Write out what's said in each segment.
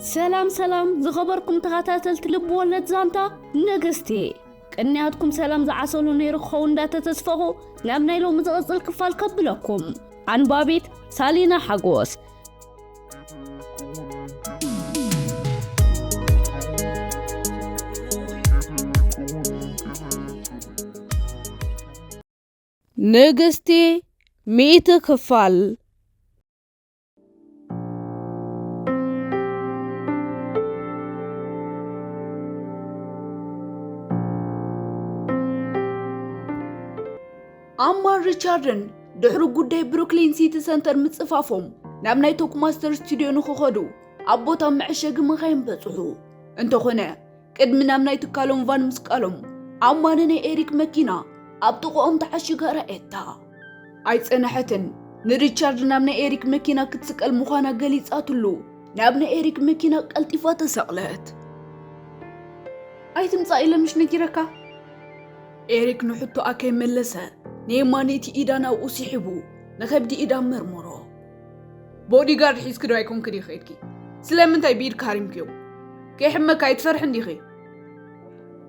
ሰላም ሰላም ዝኸበርኩም ተኸታተልቲ ልብ ወለድ ዛንታ ንግስቲ፣ ቅንያትኩም ሰላም ዝዓሰሉ ነይሩ ክኸውን እንዳተተስፈኹ ናብ ናይ ሎሚ ዝቕጽል ክፋል ከብለኩም። ኣንባቢት ሳሊና ሓጎስ። ንግስቲ ሚእቲ ክፋል። ኣማን ሪቻርድን ድሕሪ ጉዳይ ብሩክሊን ሲቲ ሰንተር ምጽፋፎም ናብ ናይ ቶክማስተር ስቱድዮ ንኽኸዱ ኣብ ቦታ መዐሸጊ መኻይን በጽሑ። እንተኾነ ቅድሚ ናብ ናይ ትካሎም ቫን ምስቃሎም ኣማን ናይ ኤሪክ መኪና ኣብ ጥቕኦም ተዓሺጋ ረኣየታ። ኣይጸነሐትን ንሪቻርድ ናብ ናይ ኤሪክ መኪና ክትስቀል ምዃና ገሊጻትሉ ናብ ናይ ኤሪክ መኪና ቀልጢፋ ተሰቕለት። ኣይትምጻእ ኢለ ምሽ ነጊረካ? ኤሪክ ንሕቶኣ ከይመለሰ ንየማነይቲ ኢዳ ናብኡ ስሒቡ ንኸብዲ ኢዳ መርመሮ። ቦዲጋርድ ሒዝኪ ዶ ኣይኮንክን ኢኺ ከይድኪ? ስለምንታይ ብኢድኪ ሃሪምክዮ? ከይሕመካ ኣይትፈርሕን ዲኺ?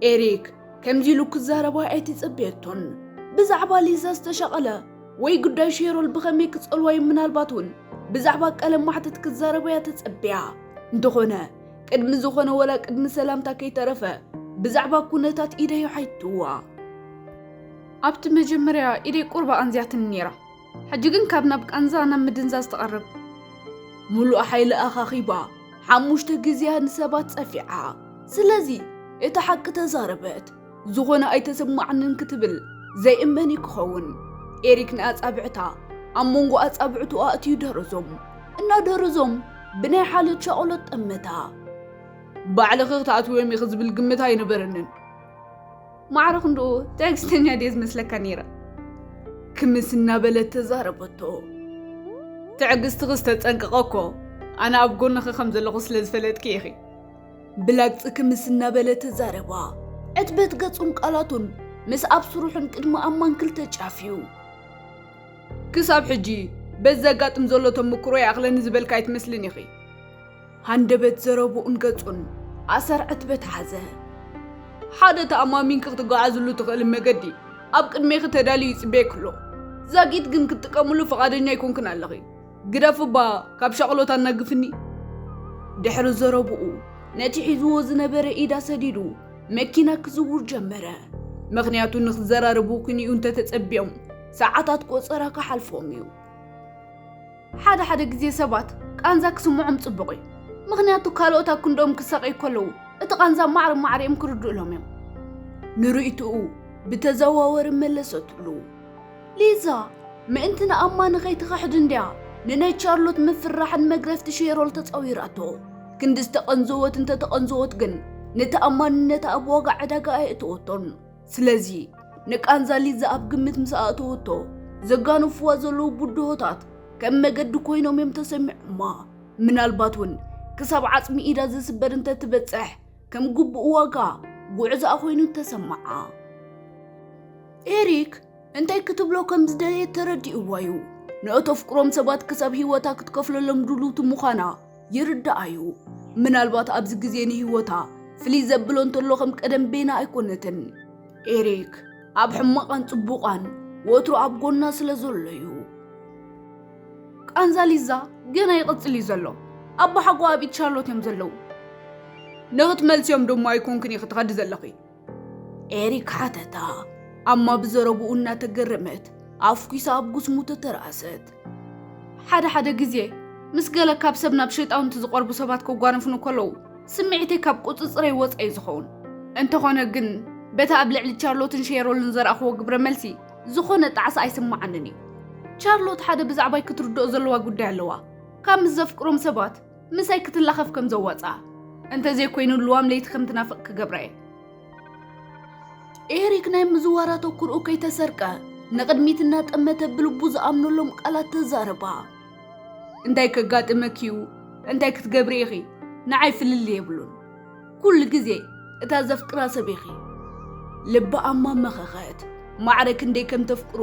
ኤሪክ ከምዚ ኢሉ ክዛረባ ኣይትጸበየቶን። ብዛዕባ ሊዛ ዝተሻቐለ ወይ ጉዳይ ሼሮል ብኸመይ ክጸልዋ እዩ፣ ምናልባት እውን ብዛዕባ ቀለም ማሕተት ክዛረባ እያ ተጸብያ። እንተኾነ ቅድሚ ዝኾነ ወላ ቅድሚ ሰላምታ ከይተረፈ ብዛዕባ ኩነታት ኢደይ ሓይትዋ። ኣብቲ መጀመርያ ኢደይ ቁርባ ኣንዝያትኒ ነይራ። ሕጂ ግን ካብ ናብ ቃንዛ ናብ ምድንዛዝ ትቐርብ። ሙሉእ ሓይሊ ኣኻኺባ ሓሙሽተ ግዜያ ንሰባት ጸፊዓ። ስለዚ እቲ ሓቂ ተዛረበት። ዝኾነ ኣይተሰማዓንን ክትብል ዘይእመን እዩ ክኸውን። ኤሪክ ንኣጻብዕታ ኣብ መንጎ ኣጻብዕቱ ኣእትዩ ደረዞም። እናደረዞም ብናይ ሓልዮት ሻቕሎት ጠመታ። ባዕልኺ ክትኣትውዮም ኢኺ ዝብል ግምት ኣይነበረንን። ማዕረ ክንድኡ ትዕግስተኛ ድየ ዝመስለካ ነይረ? ክምስ እናበለት ተዛረበቶ። ትዕግስትኺ ዝተጸንቀቐ እኮ ኣነ ኣብ ጎንኺ ከም ዘለኹ ስለ ዝፈለጥኪ ኢኺ። ብላግጺ ክምስ እናበለ ተዛረባ። ዕትበት ገጹን ቃላቱን ምስ ኣብ ስሩሕን ቅድሚ ኣማን ክልተ ጫፍ እዩ። ክሳብ ሕጂ በዚ ዘጋጥም ዘሎ ተመክሮ ይኣኽለኒ ዝበልካ ኣይትመስልን ኢኺ። ሃንደበት ዘረብኡን ገጹን ኣሰር ዕትበት ሓዘ። ሓደ ተኣማሚንኪ ክትጓዓዝሉ ትኽእሊ መገዲ ኣብ ቅድሜኺ ተዳልዩ ይጽበየኪ ኣሎ። ዛጊት ግን ክትጥቀምሉ ፍቓደኛ ኣይኮንክን ኣለኺ። ግደፊ እባ ካብ ሻቕሎት ኣናግፍኒ። ድሕሪ ዘረብኡ ነቲ ሒዝዎ ዝነበረ ኢዳ ሰዲዱ መኪና ክዝውር ጀመረ። ምኽንያቱ ንኽዘራረቡ ክንኡ እንተተጸብዮም ሰዓታት ቆጸራ ክሓልፎም እዩ። ሓደ ሓደ ግዜ ሰባት ቃንዛ ክስምዖም ጽቡቕ እዩ። ምኽንያቱ ካልኦት ኣብ ክንድኦም ክሳቐዩ ከለዉ እቲ ቃንዛ ማዕረ ማዕረ እዮም ክርድኡሎም እዮም። ንርእይትኡ ብተዘዋወሪ መለሰትሉ። ሊዛ ምእንቲ ንኣማኒ ከይትኸሕድ እንድያ ንናይ ቻርሎት ምፍርራሕን መግረፍቲ ሼሮል ተጻዊራቶ። ክንዲ ዝተቐንዘወት እንተተቐንዘወት ግን ንተኣማንነታ ኣብ ዋጋ ዕዳጋ ኣየእተወቶን። ስለዚ ንቃንዛ ሊዛ ኣብ ግምት ምስ ኣእተወቶ ዘጋንፍዋ ዘለዉ ብድሆታት ከም መገዲ ኮይኖም እዮም ተሰሚዖማ። ምናልባት እውን ክሳብ ዓጽሚ ኢዳ ዝስበር እንተትበጽሕ ከም ግቡእ ዋጋ ጉዕዞኣ ኮይኑ ተሰምዓ። ኤሪክ እንታይ ክትብሎ ከም ዝደለየት ተረዲእዋ እዩ። ንእተፍቅሮም ሰባት ክሳብ ህይወታ ክትከፍለሎም ድልውቲ ምዃና ይርዳኣ እዩ። ምናልባት ኣብዚ ግዜ ንህይወታ ፍልይ ዘብሎ እንተሎ ከም ቀደም ቤና ኣይኮነትን። ኤሪክ ኣብ ሕማቓን ጽቡቓን ወትሩ ኣብ ጎና ስለ ዘሎ እዩ። ቃንዛ ሊዛ ገና ይቕጽል እዩ ዘሎ። ኣቦሓጎኣ ኣብ ኢድ ሻርሎት እዮም ዘለዉ። ንኽትመልስዮም ደሞ ኣይኮንክን ኢኺ ትኸዲ ዘለኺ? ኤሪክ ሓተታ። ኣማ ብዘረብኡ እናተገረመት ኣፍኲሳ ኣብ ጉስሙ ተተራእሰት። ሓደ ሓደ ግዜ ምስ ገለ ካብ ሰብ ናብ ሸይጣውንቲ ዝቐርቡ ሰባት ከጓነፉኒ ከለዉ ስምዒተይ ካብ ቁጽጽረይ ወጻኢ እዩ ዝኸውን። እንተኾነ ግን በቲ ኣብ ልዕሊ ቻርሎትን ሼሮልን ዘርኣኽዎ ግብረ መልሲ ዝኾነ ጣዕሳ ኣይስምዓንን እዩ። ቻርሎት ሓደ ብዛዕባይ ክትርድኦ ዘለዋ ጉዳይ ኣለዋ። ካብ ምስ ዘፍቅሮም ሰባት ምሳይ ክትላኸፍ ከም ዘዋጽኣ፣ እንተዘይኮይኑ ልዋም ለይቲ ከም ትናፍቕ ክገብራ እየ። ኤሪክ ናይ ምዝዋር ኣተኩርኡ ከይተሰርቀ ንቕድሚት እናጠመተ ብልቡ ዝኣምነሎም ቃላት ተዛረባ። እንታይ ከጋጥመኪ እዩ? እንታይ ክትገብሪ ኢኺ? ንዓይ ፍልልይ የብሉን። ኩሉ ግዜ እታ ዘፍቅራ ሰብ ኢኺ። ልቢ ኣማ መኸኸት። ማዕረ ክንደይ ከም ተፍቅሮ፣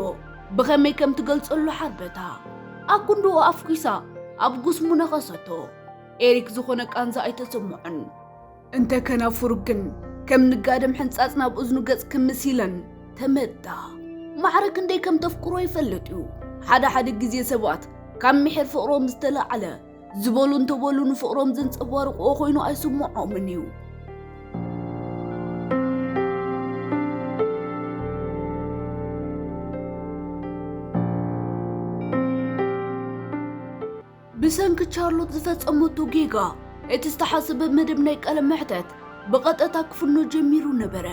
ብኸመይ ከም ትገልጸሉ ሓርበታ። ኣኩንድኡ ኣፍኲሳ ኣብ ጉስሙ ነኸሰቶ። ኤሪክ ዝኾነ ቃንዛ ኣይተሰምዖን። እንተ ከናፍሩ ግን ከም ንጋደም ሕንጻጽ ናብ እዝኑ ገጽ ክምስ ኢለን ተመታ። ማዕረ ክንደይ ከም ተፍቅሮ ይፈልጥ እዩ። ሓደ ሓደ ግዜ ሰባት ካብ ምሒር ፍቕሮም ዝተላዕለ ዝበሉ እንተበሉ ንፍቕሮም ዘንጸባርቕዎ ኮይኑ ኣይስምዖምን እዩ። ብሰንኪ ቻርሎት ዝፈጸመቶ ጌጋ፣ እቲ ዝተሓሰበ መደብ ናይ ቃለ መሕተት ብቐጥታ ክፍኖ ጀሚሩ ነበረ።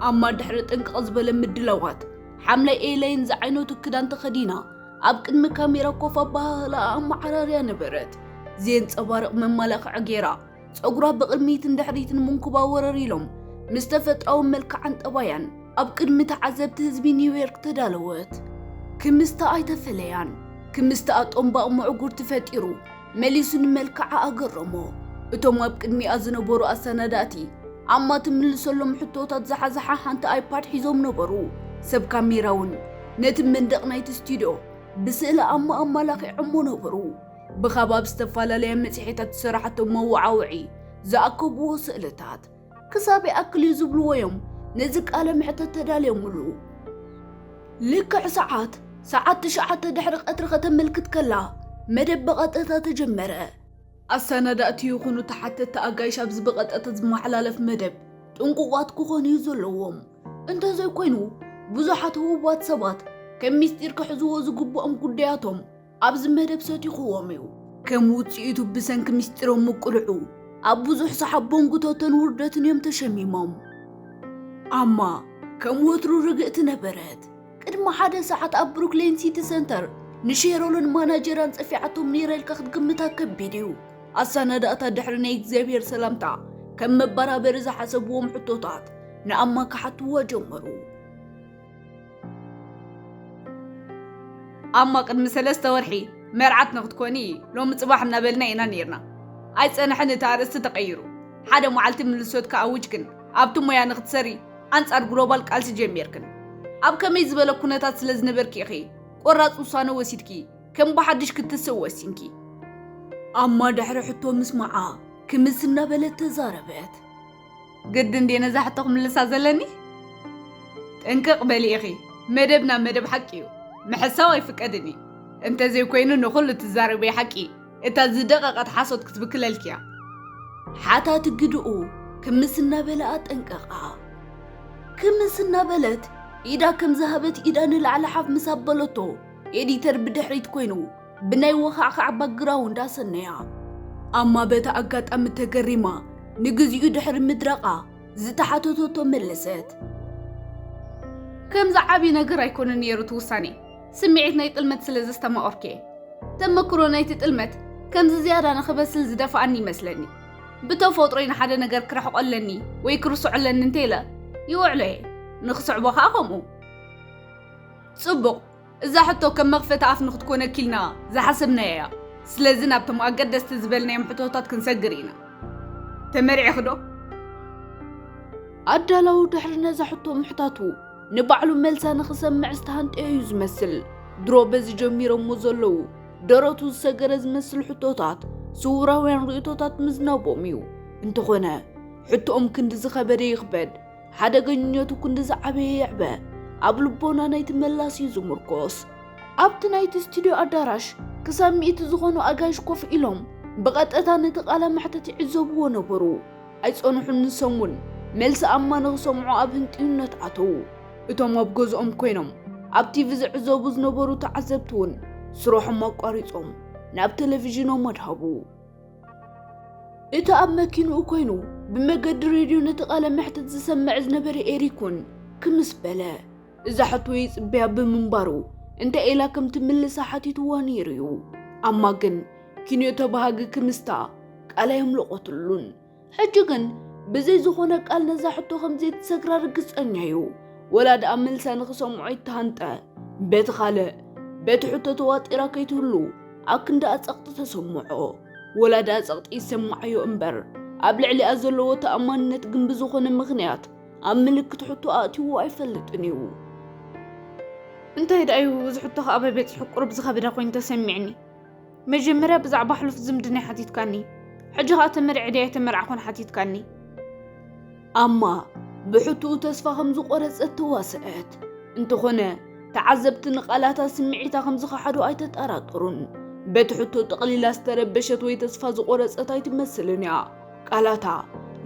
ኣማ ድሕሪ ጥንቅቕ ዝበለ ምድላዋት፣ ሓምላይ ኤላይን ዝዓይነቱ ክዳን ተኸዲና፣ ኣብ ቅድሚ ካሜራ ኮፍ ኣበሃህላ ኣመዓራርያ ነበረት። ዘየንጸባርቕ መመላኽዒ ጌራ፣ ጸጉራ ብቕድሚትን ድሕሪትን ምንኩባ ወረር ኢሎም፣ ምስ ተፈጥሮኣዊ መልክዓን ጠባያን ኣብ ቅድሚ ተዓዘብቲ ህዝቢ ኒውዮርክ ተዳለወት። ክምስታ ኣይተፈለያን። ክምስታ ኣጦምባቕ ምዕጉርቲ ፈጢሩ፣ መሊሱ ንመልክዓ ኣገረሞ። እቶም ኣብ ቅድሚኣ ዝነበሩ ኣሰናዳእቲ፣ ኣማ ትምልሰሎም ሕቶታት ዝሓዝሓ ሓንቲ ኣይፓድ ሒዞም ነበሩ። ሰብ ካሜራ እውን ነቲ መንደቕ ናይቲ ስቱድዮ ብስእሊ ኣማ ኣመላኺዖሞ ነበሩ። ብኻብ ኣብ ዝተፈላለያ መጽሔታት ዝሰራሓቶም መወዓውዒ ዝኣከብዎ ስእልታት፣ ክሳብ ይኣክል እዩ ዝብልዎ እዮም ነዚ ቃለ መሕተት ተዳልዮምሉ። ልክዕ ሰዓት፣ ሰዓት ትሽዓተ ድሕሪ ቀትሪ ከተመልክት ከላ፣ መደብ ብቐጥታ ተጀመረ። ኣሰናዳእቲ ይኹኑ ተሓተቲ ኣጋይሽ ኣብዚ ብቐጥታ ዝመሓላለፍ መደብ ጥንቁቓት ክኾኑ እዩ ዘለዎም። እንተዘይኮይኑ፣ ብዙሓት ህቡባት ሰባት ከም ሚስጢር ክሕዝዎ ዝግብኦም ጉዳያቶም ኣብዚ መደብ ሰቲኽዎም እዩ። ከም ውጽኢቱ ብሰንኪ ምስጢሮም ምቅልዑ ኣብ ብዙሕ ሰሓቦን ጉተቶን ውርደትን እዮም ተሸሚሞም። ኣማ ከም ወትሩ ርግእቲ ነበረት። ቅድሚ ሓደ ሰዓት ኣብ ብሩክሊን ሲቲ ሰንተር ንሼሮልን ማናጀራን ጸፊዓቶም ነይራ ኢልካ ክትግምታ ከቢድ እዩ። ኣሰናዳእታ ድሕሪ ናይ እግዚኣብሔር ሰላምታ ከም መበራበሪ ዝሓሰብዎም ሕቶታት ንኣማ ክሓትዋ ጀመሩ። ኣማ ቅድሚ ሰለስተ ወርሒ መርዓት ንክትኮኒ ሎሚ ጽባሕ እናበልና ኢና ነይርና። ኣይጸንሐን እቲ ኣርእስቲ ተቐይሩ። ሓደ መዓልቲ ምልሶት ክኣውጅ ግን ኣብቲ ሞያ ንክትሰሪ ኣንጻር ግሎባል ቃልሲ ጀሚርክን። ኣብ ከመይ ዝበለ ኩነታት ስለ ዝነበርኪ ኢኺ ቆራጽ ውሳነ ወሲድኪ ከም ብሓድሽ ክትስእ ወሲንኪ? ኣማ ድሕሪ ሕቶ ምስማዓ ክምስ እናበለት ተዛረበት። ግድን ድየ ነዛ ሕቶ ክምልሳ ዘለኒ? ጥንቅቕ በሊ ኢኺ፣ መደብና መደብ ሓቂ እዩ። ምሕሳው ኣይፍቀድን እዩ። እንተዘይኮይኑ ንኹሉ ትዛረብዮ ሓቂ እታ ዝደቐቐት ሓሶት ክትብክለልኪ እያ። ሓታቲ ግድኡ ክምስ እናበለ ኣጠንቀቓ። ክምስ እናበለት ኢዳ ከም ዝሃበት ኢዳ ንላዕሊ ሓፍ ምስ ኣበለቶ፣ ኤዲተር ብድሕሪት ኮይኑ ብናይ ወኻዕኻዕ ባክግራውንድ ኣሰነያ። ኣማ በቲ ኣጋጣሚ ተገሪማ፣ ንግዚኡ ድሕሪ ምድራቓ ዝተሓተተቶ መለሰት። ከምዚ ዓቢ ነገር ኣይኮነን ነይሩ እቲ ውሳኔ። ስምዒት ናይ ጥልመት ስለ ዘስተማቐርኩ እየ። ተመክሮ ናይቲ ጥልመት ከምዚ ዝያዳ ንኽበስል ዝደፍኣኒ ይመስለኒ። ብተፈጥሮይ ንሓደ ነገር ክርሕቆ ኣለኒ ወይ ክርስዖ ኣለኒ እንተ ኢለ ይውዕሎ እየ። ንኽስዕቦ ኸኣ ከምኡ። ጽቡቕ፣ እዛ ሕቶ ከም መኽፈቲ ኣፍ ንኽትኮነኪ ኢልና ዝሓሰብናያ እያ። ስለዚ ናብቶም ኣገደስቲ ዝበልናዮም ሕቶታት ክንሰግር ኢና። ተመሪዕኺ ዶ? ኣዳላዊ ድሕሪ ነዛ ሕቶ ምሕታቱ ንባዕሉ መልሳ ንኽሰምዕ ዝተሃንጠየ እዩ ዝመስል። ድሮ በዚ ጀሚሮሞ ዘለዉ ደረቱ ዝሰገረ ዝመስል ሕቶታት ስውራውያን ርእይቶታት ምዝናቦም እዩ። እንተኾነ ሕቶኦም ክንዲ ዝኸበደ ይኽበድ፣ ሓደገኝነቱ ክንዲ ዝዓበየ ይዕበ፣ ኣብ ልቦና ናይቲ መላሲ እዩ ዝምርኮስ። ኣብቲ ናይቲ ስቱድዮ ኣዳራሽ ክሳብ ሚእቲ ዝኾኑ ኣጋይሽ ኮፍ ኢሎም ብቐጥታ ነቲ ቃለ መሕተት ይዕዘብዎ ነበሩ። ኣይጸንሑን ንሶም እውን መልሲ ኣማ ንኽሰምዑ ኣብ ህንጥዩነት ኣተዉ። እቶም ኣብ ገዝኦም ኮይኖም ኣብ ቲቪ ዝዕዘቡ ዝነበሩ ተዓዘብቲ እውን ስርሖም ኣቋሪጾም ናብ ቴሌቪዥኖም ኣድሃቡ። እቲ ኣብ መኪንኡ ኮይኑ ብመገዲ ሬድዮ ነቲ ቃለ መሕተት ዝሰምዕ ዝነበረ ኤሪክ እውን ክምስ በለ። እዛ ሕቶ ይጽበያ ብምንባሩ እንታይ ኢላ ከም ትምልሳ ሓቲትዋ ነይሩ እዩ። ኣማ ግን ኪንዮ ተባሃጊ ክምስታ ቃል ኣየምለቖትሉን። ሕጂ ግን ብዘይ ዝኾነ ቃል ነዛ ሕቶ ከም ዘይትሰግራ ርግጸኛ እዩ። ወላ ደኣ መልሳ ንኽሰምዖ ይተሃንጠ። በቲ ካልእ፣ በቲ ሕቶ ተዋጢራ ከይትህሉ ኣክንዲ ኣጸቕጢ ተሰምዖ። ወላ ደኣ ጸቕጢ ይሰምዓዮ እምበር፣ ኣብ ልዕሊኣ ዘለዎ ተኣማንነት ግን ብዝኾነ ምኽንያት ኣብ ምልክት ሕቶ ኣእትይዎ ኣይፈልጥን እዩ። እንታይ ደኣ እዩ እዚ ሕቶ ከኣ በቤጽሑ ቁሩብ ዝኸበደ ኮይኑ ተሰሚዕኒ። መጀመርያ ብዛዕባ ሕሉፍ ዝምድና ሓቲትካኒ። ሕጂ ኸኣ ተመርዐ ድያ ኣይተመርዓኹን ሓቲትካኒ። ኣማ ብሕቶኡ ተስፋ ከም ዝቖረጸት ተዋስአት። እንተኾነ፣ ተዓዘብቲ ንቓላታ ስምዒታ ከም ዝኸሓዶ ኣይተጠራጠሩን። በቲ ሕቶ ጠቕሊላ ዝተረበሸት ወይ ተስፋ ዝቖረጸት ኣይትመስልን እያ። ቃላታ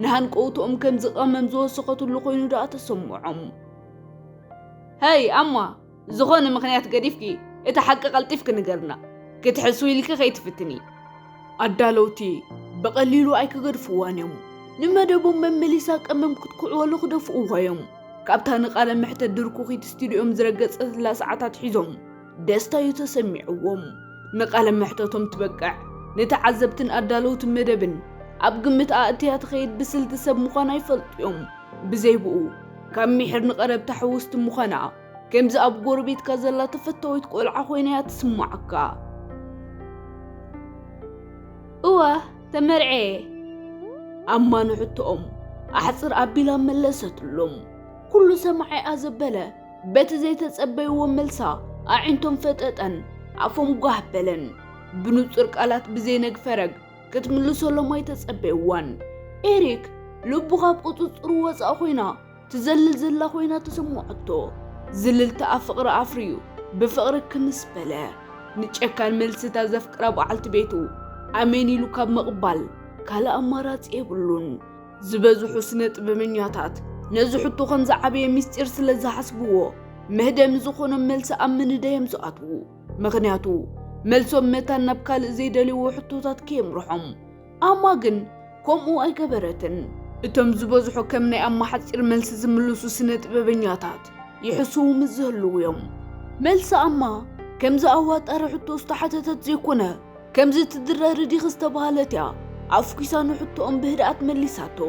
ንሃንቀውትኦም ከም ዝቐመም ዝወሰኸትሉ ኮይኑ ደኣ ተሰምዖም። "ሀይ ኣማ፣ ዝኾነ ምኽንያት ገዲፍኪ፣ እቲ ሓቂ ቀልጢፍኪ ንገርና። ክትሕስዊ ኢልኪ ከይትፍትኒ።" ኣዳለውቲ ብቐሊሉ ኣይክገድፍዋን እዮም። ንመደቦም መመሊሳ ቀመም ክትኩዕወሉ ክደፍእዎ እዮም። ካብታ ንቃለ መሕተት ድርኩኺት ስቱድዮም ዝረገጸትላ ሰዓታት ሒዞም ደስታ እዩ ተሰሚዕዎም። ንቃለ መሕተቶም ትበቅዕ፣ ንተዓዘብትን ኣዳለውትን መደብን ኣብ ግምት ኣእትያ ትኸይድ ብስልቲ ሰብ ምዃና ይፈልጡ እዮም። ብዘይ ብኡ፣ ካብ ሚሒር ንቐረብታ ሕውስቲ ምዃና፣ ከምዚ ኣብ ጎረቤትካ ዘላ ተፈታዊት ቆልዓ ኮይና እያ ትስምዓካ። "እወ፣ ተመርዔ?" ኣማ ንሕቶኦም ኣሕጽር ኣቢላ መለሰትሎም። ኩሉ ሰማዒኣ ዘበለ፣ በቲ ዘይተጸበይዎ መልሳ ኣዒንቶም ፈጠጠን፣ ኣፎም ጓህ በለን። ብንጹር ቃላት ብዘይነግፈረግ ክትምልሰሎም ኣይተጸበይዋን። ኤሪክ ልቡ ካብ ቁጽጽሩ ወጻእ ኮይና ትዘልል ዘላ ኮይና ተሰምዖቶ። ዝልልታኣ ፍቕሪ ኣፍርዩ ብፍቕሪ ክንስ በለ። ንጨካን መልስታ ዘፍቅራ በዓልቲ ቤቱ ኣሜን ኢሉ ካብ ምቕባል ካልእ ኣማራጺ የብሉን። ዝበዝሑ ስነ ጥበበኛታት ነዚ ሕቶ ከም ዝዓበየ ምስጢር ስለ ዝሓስብዎ፣ መህደሚ ዝኾኖም መልሲ ኣብ ምንዳዮም ዝኣትዉ። ምኽንያቱ፣ መልሶም መታን ናብ ካልእ ዘይደልይዎ ሕቶታት ከየምርሖም። ኣማ ግን ከምኡ ኣይገበረትን። እቶም ዝበዝሑ ከም ናይ ኣማ ሓጺር መልሲ ዝምልሱ ስነ ጥበበኛታት ይሕስዉ ምስ ዝህልዉ እዮም። መልሲ ኣማ ከምዚ ኣዋጣሪ ሕቶ ዝተሓተተት ዘይኮነ፣ ከምዚ ትድረሪ ዲኺ ዝተባህለት እያ ኣፍኲሳ ንሕቶኦም ብህድኣት መሊሳቶ።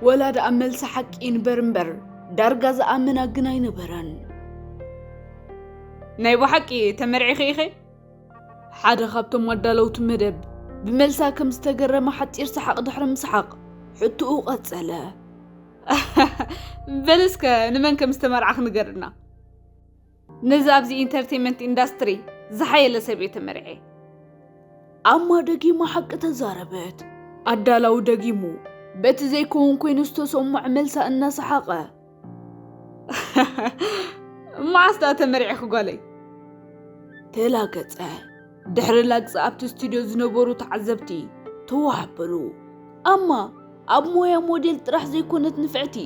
ወላ ደኣ መልሲ ሓቂ ይንበር እምበር፣ ዳርጋ ዝኣመና ግን ኣይነበረን። "ናይ ብሓቂ ተመርዒኺ ኢኺ?" ሓደ ካብቶም ኣዳለውቲ መደብ ብመልሳ ከም ዝተገረመ ሓጺር ሰሓቕ ድሕሪ ምስሓቕ፣ ሕቶኡ ቀጸለ። "በል እስከ ንመን ከም ዝተመርዓኺ ንገርና። ነዚ ኣብዚ ኢንተርቴይንመንት ኢንዳስትሪ ዝሓየለ ሰብ እየ ተመርዔ።" ኣማ ደጊማ ሓቂ ተዛረበት። ኣዳላዊ ደጊሙ በቲ ዘይከውን ኮይኑ ዝተሰምዖ መልሳ እናሰሓቐ፣ "መዓስ ደኣ ተመርዒኺ ጓለይ?" ተላገጸ። ድሕሪ ላግጺ ኣብቲ ስቱድዮ ዝነበሩ ተዓዘብቲ ተዋሃበሉ። ኣማ ኣብ ሞያ ሞዴል ጥራሕ ዘይኮነት ንፍዕቲ፣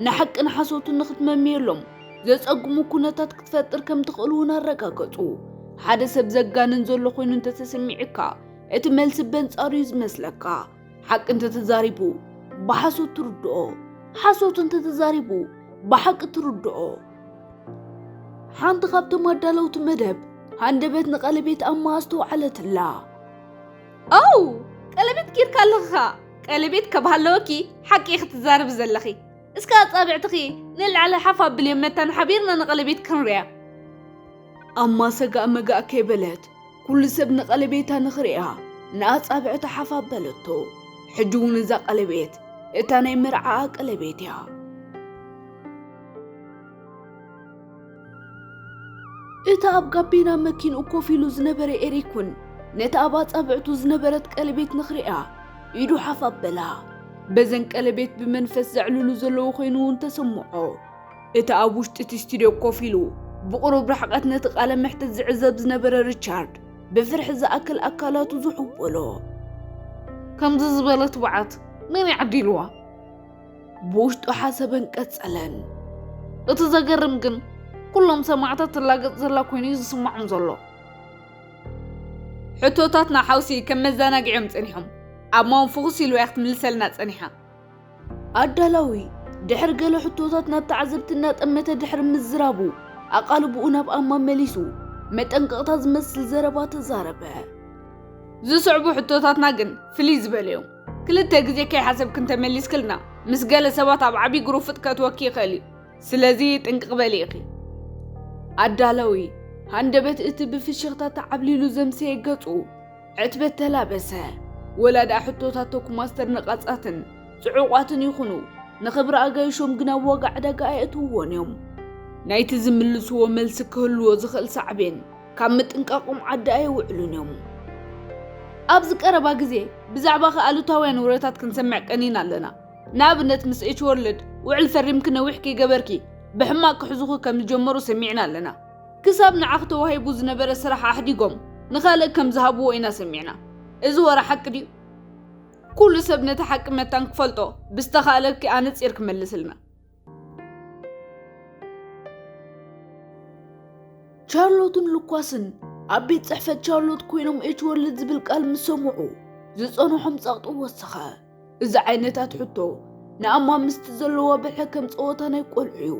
ንሓቅን ሓሶትን ንኽትመምየሎም ዘጸግሙ ኩነታት ክትፈጥር ከም ትኽእል እውን ኣረጋገጹ። ሓደ ሰብ ዘጋንን ዘሎ ኮይኑ እንተተሰሚዕካ፣ እቲ መልሲ በንጻሩ እዩ ዝመስለካ። ሓቂ እንተተዛሪቡ ብሓሶት ትርድኦ፣ ሓሶት እንተተዛሪቡ ብሓቂ ትርድኦ። ሓንቲ ካብቶም ኣዳለውቲ መደብ ሃንደበት ንቀለቤት ኣማ ኣስተውዓለትላ። "ኣው፣ ቀለቤት ጌርካ ኣለኻ። ቀለቤት ካብ ሃለወኪ ሓቂ ኢኺ ትዛረቢ ዘለኺ። እስከ ኣጻብዕትኺ ንላዕሊ ሓፍ ኣብልዮም መታን ሓቢርና ንቀለቤት ክንሪኣ።" ኣማ ሰጋእ መጋእ ከይበለት፣ ኩሉ ሰብ ንቐለቤታ ንኽርእያ ንኣጻብዕታ ሓፍ ኣበለቶ። ሕጂ እውን እዛ ቀለቤት እታ ናይ መርዓኣ ቀለቤት እያ። እታ ኣብ ጋቤና መኪንኡ ኮፍ ኢሉ ዝነበረ ኤሪክ እውን ነታ ኣብ ኣጻብዕቱ ዝነበረት ቀለቤት ንኽርእያ ኢዱ ሓፍ ኣበላ። በዘን ቀለቤት ብመንፈስ ዘዕልሉ ዘለዉ ኮይኑ እውን ተሰምዖ። እቲ ኣብ ውሽጢ እቲ ስቱድዮ ኮፍ ኢሉ ብቕሩብ ርሕቀት ነቲ ቃለ መሕትት ዝዕዘብ ዝነበረ ሪቻርድ ብፍርሒ ዝኣክል ኣካላቱ ዝሕወሎ። "ከምዚ ዝበለ ትብዓት መን እዩ ዓዲልዋ?" ብውሽጡ ሓሰበን ቀጸለን። "እቲ ዘገርም ግን ኩሎም ሰማዕታት ትላገጽ ዘላ ኮይኑ እዩ ዝስምዖም ዘሎ። ሕቶታትና ሓውሲ ከም መዘናግዒ እዮም ጸኒሖም። ኣማ እውን ፍኹስ ኢልዋ እያ ክትምልሰልና ጸኒሓ።" ኣዳላዊ ድሕሪ ገለ ሕቶታት ናብ ተዓዘብቲ እናጠመተ ድሕሪ ምዝራቡ፣ ኣቓልቦኡ ናብ ኣማ መሊሱ፣ መጠንቀቕታ ዝመስል ዘረባ ተዛረበ። "ዝስዕቡ ሕቶታትና ግን ፍልይ ዝበሉ እዮም። ክልተ ግዜ ከይሓሰብኪ እንተመሊስክልና፣ ምስ ገለ ሰባት ኣብ ዓቢ ግሩፍጥ ከእትወኪ ይኽእል እዩ። ስለዚ ጥንቅቕ በሊ ኢኺ።" ኣዳላዊ፣ ሃንደበት እቲ ብፍሽኽታ ተዓብሊሉ ዘምሰየ ገጹ፣ ዕትበት ተላበሰ። ወላ ደኣ ሕቶታት ቶኩማስተር ነቓጻትን ጽዑቓትን ይኹኑ፣ ንኽብሪ ኣጋይሾም ግን ኣብ ዋጋ ዕዳጋ ኣየእትውዎን እዮም። ናይቲ ዝምልስዎ መልሲ ክህልዎ ዝኽእል ሳዕቤን ካብ ምጥንቃቖም ዓዲ ኣየውዕሉን እዮም። ኣብዚ ቀረባ ግዜ ብዛዕባኺ ኣሉታውያን ወረታት ክንሰምዕ ቀኒና ኣለና። ንኣብነት፣ ምስ ኤች ወርልድ ውዕል ፈሪምኪ ነዊሕ ከይገበርኪ ብሕማቕ ክሕዙኺ ከም ዝጀመሩ ሰሚዕና ኣለና። ክሳብ ንዓኺ ተዋሂቡ ዝነበረ ስራሕ ኣሕዲጎም ንኻልእ ከም ዝሃብዎ ኢና ሰሚዕና። እዚ ወረ ሓቂ ድዩ? ኩሉ ሰብ ነቲ ሓቂ መታን ክፈልጦ ብዝተኻእለኪ ኣነጺር ክመልስልና። ቻርሎትን ሉኳስን ኣብ ቤት ጽሕፈት ቻርሎት ኮይኖም ኤች ወርልድ ዝብል ቃል ምስ ሰምዑ ዝጸንሖም ጸቕጢ ወሰኸ። እዚ ዓይነታት ሕቶ ንኣማ ምስቲ ዘለዋ ብልሒ ከም ጸወታ ናይ ቆልዑ እዩ።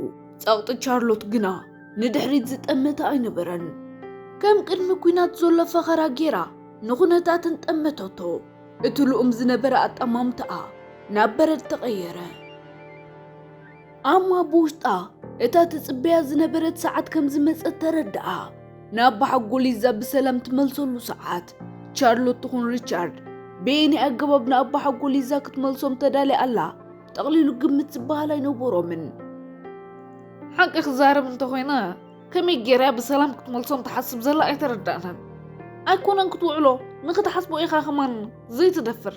ጸቕጢ ቻርሎት ግና ንድሕሪት ዝጠመተ ኣይነበረን። ከም ቅድሚ ኲናት ዘሎ ፈኸራ ጌራ ንኹነታትን ጠመተቶ። እቲ ልኡም ዝነበረ ኣጠማምታኣ ናብ በረድ ተቐየረ። ኣማ ብውሽጣ እታ ትጽበያ ዝነበረት ሰዓት ከም ዝመጸት ተረድኣ። ንኣባሓጎ ሊዛ ብሰላም ትመልሰሉ ሰዓት። ቻርሎት ትኹን ሪቻርድ በየናይ ኣገባብ ንኣባሓጎ ሊዛ ክትመልሶም ተዳልያ ኣላ ጠቕሊሉ ግምት ዝበሃል ኣይነበሮምን። ሓቂ ክዛረብ እንተኾይነ፣ ከመይ ጌራ ብሰላም ክትመልሶም ትሓስብ ዘላ ኣይተረዳእናን። ኣይኮነን ክትውዕሎ፣ ንኽትሓስቦ ኢኻ ከማን ዘይትደፍር።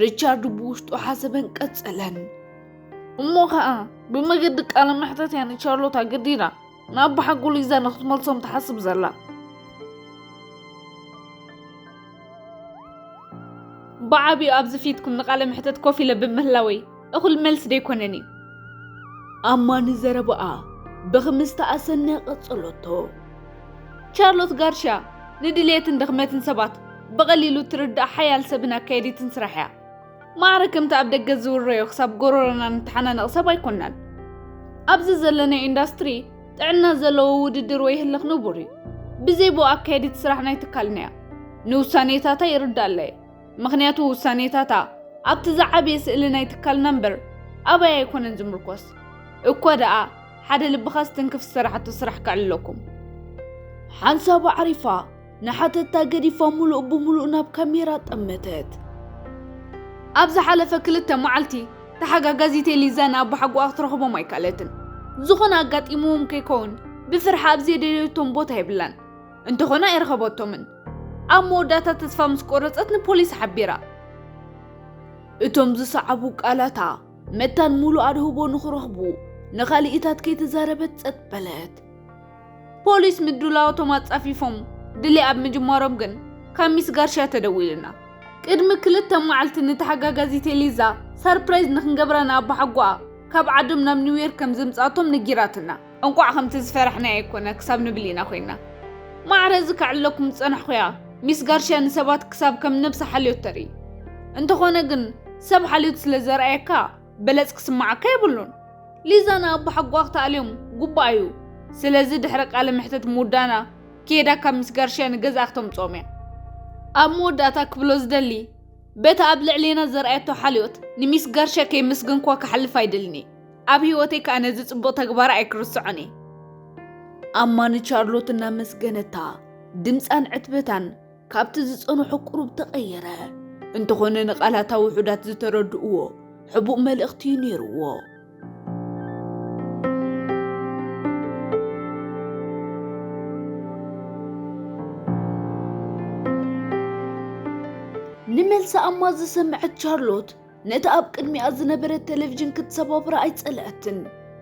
ሪቻርድ ብውሽጡ ሓሰበን ቀጸለን። እሞ ኸኣ ብመገዲ ቃለ መሕተት እያ ንቻርሎት ኣገዲዳ ንኣባሓጎ ሊዛ ንኽትመልሶም ትሓስብ ዘላ። ብዓቢኡ ኣብዚ ፊትኩም ንቃለ መሕተት ኮፍ ኢለ ብምህላወይ እኹል መልሲ ደይኮነን እዩ። ኣማ ንዘረባኣ ብኽምስታ ኣሰንያ ቀጸለቶ። ቻርሎት ጋርሽያ ንድልየትን ድኽመትን ሰባት ብቐሊሉ ትርዳእ ሓያል ሰብን ኣካየዲትን ስራሕ እያ። ማዕረ ከምቲ ኣብ ደገ ዝውረዮ ክሳብ ጎረሮና ንተሓናነቕ ሰብ ኣይኮናን። ኣብዚ ዘለናዮ ኢንዳስትሪ ጥዕና ዘለዎ ውድድር ወይ ህልኽ ንቡር እዩ። ብዘይ ብኡ ኣካየዲት ስራሕ ናይ ትካልና እያ። ንውሳኔታታ ይርዳእ ኣለ እየ። ምኽንያቱ ውሳኔታታ ኣብቲ ዝዓበየ ስእሊ ናይ ትካልና እምበር ኣባይ ኣይኮነን ዝምርኮስ። እኳ ደኣ ሓደ ልብኻ ዝትንክፍ ዝሰራሓቶ ስራሕ ከዕልለኩም። ሓንሳብ ኣዕሪፋ ንሓተታ ገዲፋ ምሉእ ብምሉእ ናብ ካሜራ ጠመተት። ኣብ ዝሓለፈ ክልተ መዓልቲ ተሓጋጋዚተይ ሊዛ ንኣባሓጎኣ ክትረኽቦም ኣይከኣለትን። ዝኾነ ኣጋጢምዎም ከይከውን ብፍርሒ ኣብ ዘየደለየቶም ቦታ የብላን። እንተኾነ ኣይረኸበቶምን። ኣብ መወዳእታ ተስፋ ምስ ቆረጸት ንፖሊስ ሓቢራ። እቶም ዝሰዓቡ ቃላታ መታን ምሉእ ኣድህቦ ንኽረኽቡ ንኻልኢታት ከይተዛረበት ጸጥ በለት። ፖሊስ ምድላዋቶም ኣጻፊፎም ድሌ ኣብ ምጅማሮም ግን ካብ ሚስ ጋርሽያ ተደዊሉና። ቅድሚ ክልተ መዓልቲ ንተሓጋጋዚተይ ሊዛ ሰርፕራይዝ ንኽንገብራ ንኣባሓጎኣ ካብ ዓዶም ናብ ኒውዮርክ ከም ዘምጻኣቶም ነጊራትና። እንቋዕ ከምቲ ዝፈራሕናዮ ኣይኮነ ክሳብ ንብል ኢና ኮይና። ማዕረ እዚ ከዕልለኩም ዝጸናሕኩያ ሚስ ጋርሽያ ንሰባት ክሳብ ከም ነብሳ ሓልዮት ተርኢ። እንተኾነ ግን ሰብ ሓልዮት ስለ ዘርኣየካ በለጽ ክስምዓካ የብሉን። ሊዛ ንኣቦሓጎኣ ክተኣልዮም ግቡኣ እዩ። ስለዚ ድሕሪ ቃለ መሕተት ምውዳእና ከይዳ ካብ ሚስ ጋርሽያ ንገዝኣ ክተምጽኦም እያ። ኣብ መወዳእታ ክብሎ ዝደሊ፣ በቲ ኣብ ልዕሌና ዘርኣየቶ ሓልዮት ንሚስ ጋርሽያ ከየመስገንኩዋ ክሓልፍ ኣይደልን እየ። ኣብ ህይወተይ ከኣ ነዚ ጽቡቕ ተግባራ ኣይክርስዖን እየ። ኣማ ንቻርሎት እናመስገነታ ድምጻን ዕትበታን ካብቲ ዝጸንሖ ቁሩብ ተቐየረ። እንተኾነ ንቓላታ ውሑዳት ዝተረድእዎ ሕቡእ መልእኽቲ እዩ ነይርዎ። ንመልሲ ኣማ ዝሰምዐት ቻርሎት ነቲ ኣብ ቅድሚኣ ዝነበረ ቴሌቪዥን ክትሰባብራ ኣይጸልአትን።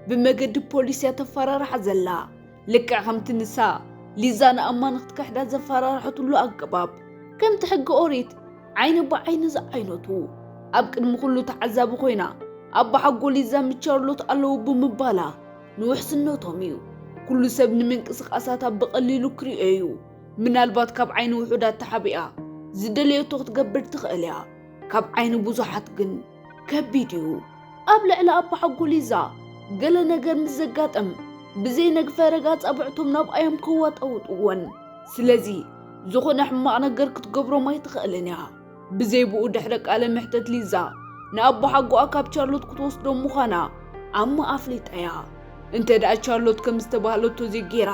ብመገዲ ፖሊስ እያ ተፈራርሓ ዘላ። ልክዕ ከምቲ ንሳ ሊዛ ንኣማ ንክትክሕዳ ዘፈራርሐትሉ ኣገባብ፣ ከምቲ ሕጊ ኦሪት ዓይኒ ብዓይኒ ዝዓይነቱ፣ ኣብ ቅድሚ ኩሉ ተዓዛቢ ኮይና ኣባሓጎ ሊዛ ምስ ቻርሎት ኣለዉ ብምባላ ንውሕስነቶም እዩ። ኩሉ ሰብ ንምንቅስቓሳታ ብቐሊሉ ክርእዮ እዩ። ምናልባት ካብ ዓይኒ ውሑዳት ተሓቢኣ ዝደለየቶ ክትገብር ትኽእል እያ። ካብ ዓይኒ ብዙሓት ግን ከቢድ እዩ። ኣብ ልዕሊ ኣባሓጎ ሊዛ ገለ ነገር ምስ ዘጋጠም ብዘይ ነግፈ ረጋ ጻብዕቶም ናብኣ እዮም ከዋጣውጥወን። ስለዚ ዝኾነ ሕማቕ ነገር ክትገብሮም ኣይትኽእልን እያ። ብዘይ ብኡ ድሕሪ ቃለ መሕተት ሊዛ ንኣቦሓጎኣ ካብ ቻርሎት ክትወስዶ ምዃና ኣማ ኣፍሊጣ እያ። እንተ ደኣ ቻርሎት ከም ዝተባህለቶ ዘይጌራ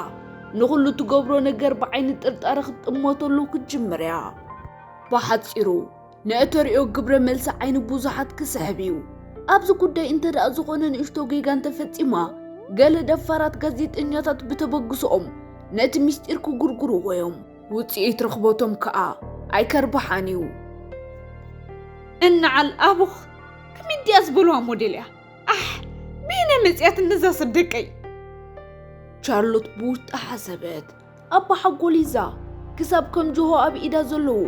ንኹሉ ትገብሮ ነገር ብዓይኒ ጥርጣረ ክትጥመተሉ ክትጅምር እያ። ብሓጺሩ ንእተርእዮ ግብረ መልሲ ዓይኒ ብዙሓት ክስሕብ እዩ። ኣብዚ ጉዳይ እንተ ደኣ ዝኾነ ንእሽቶ ጌጋ እንተፈጺማ ገለ ደፋራት ጋዜጠኛታት ብተበግሶኦም ነቲ ምስጢር ክጉርጉርዎ እዮም። ውጽኢት ርኽበቶም ከኣ ኣይከርብሓን እዩ። እንዓል ኣቦኽ ከመይ ድያ ዝበልዋ ሞዴል እያ። ኣሕ፣ በይነ መጽያት እነዛ ሰብ ደቀይ። ቻርሎት ብውሽጣ ሓሰበት። ኣባ ሓጎ ሊዛ ክሳብ ከም ጆሆ ኣብ ኢዳ ዘለዉ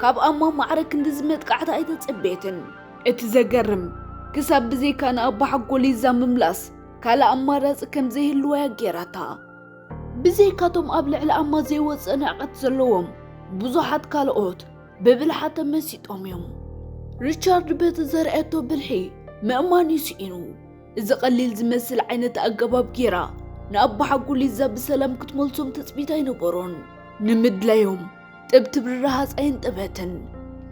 ካብ ኣማ ማዕረ ክንድዚ መጥቃዕቲ ኣይተጸበየትን። እቲ ዘገርም ክሳብ ብዘይካ ንኣባ ሓጎ ሊዛ ምምላስ ካልእ ኣማራጺ ከም ዘይህልዋ እያ ጌራታ። ብዘይካቶም ኣብ ልዕሊ ኣማ ዘይወጽእ ንዕቀት ዘለዎም ብዙሓት ካልኦት ብብልሓ ተመሲጦም እዮም። ሪቻርድ በቲ ዘርኣየቶ ብልሒ ምእማን እዩ ስኢኑ። እዚ ቀሊል ዝመስል ዓይነት ኣገባብ ጌራ ንኣባ ሓጎ ሊዛ ብሰላም ክትመልሶም ትጽቢት ኣይነበሮን። ንምድላዮም ጥብ ትብሪ ረሃጽ ኣየንጠበትን።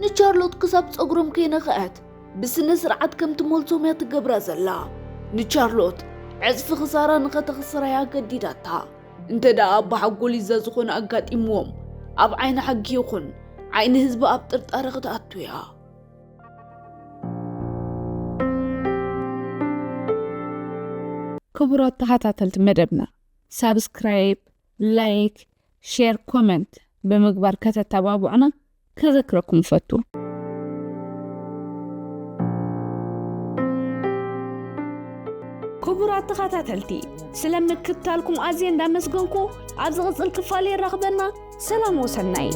ንቻርሎት ክሳብ ጸጉሮም ከይነኽአት ብስነ ስርዓት ከም ትመልሶም እያ ትገብራ ዘላ። ንቻርሎት ዕጽፊ ክሳራ ንኸተኽስራ እያ ገዲዳታ። እንተ ደኣ ኣባ ሓጎ ሊዛ ዝኾነ ኣጋጢምዎም ኣብ ዓይኒ ሓቂ ይኹን ዓይኒ ህዝቢ ኣብ ጥርጣረ ክትኣቱ እያ። ክቡራት ተኸታተልቲ መደብና፣ ሳብስክራይብ፣ ላይክ፣ ሼር፣ ኮመንት ብምግባር ከተተባብዑና ከዘክረኩም እፈቱ። ክቡራት ተኸታተልቲ፣ ስለ ምክትታልኩም ኣዝየ እንዳመስገንኩ፣ ኣብ ዝቕጽል ክፋል የራኽበና። ሰላም ወሰናይ።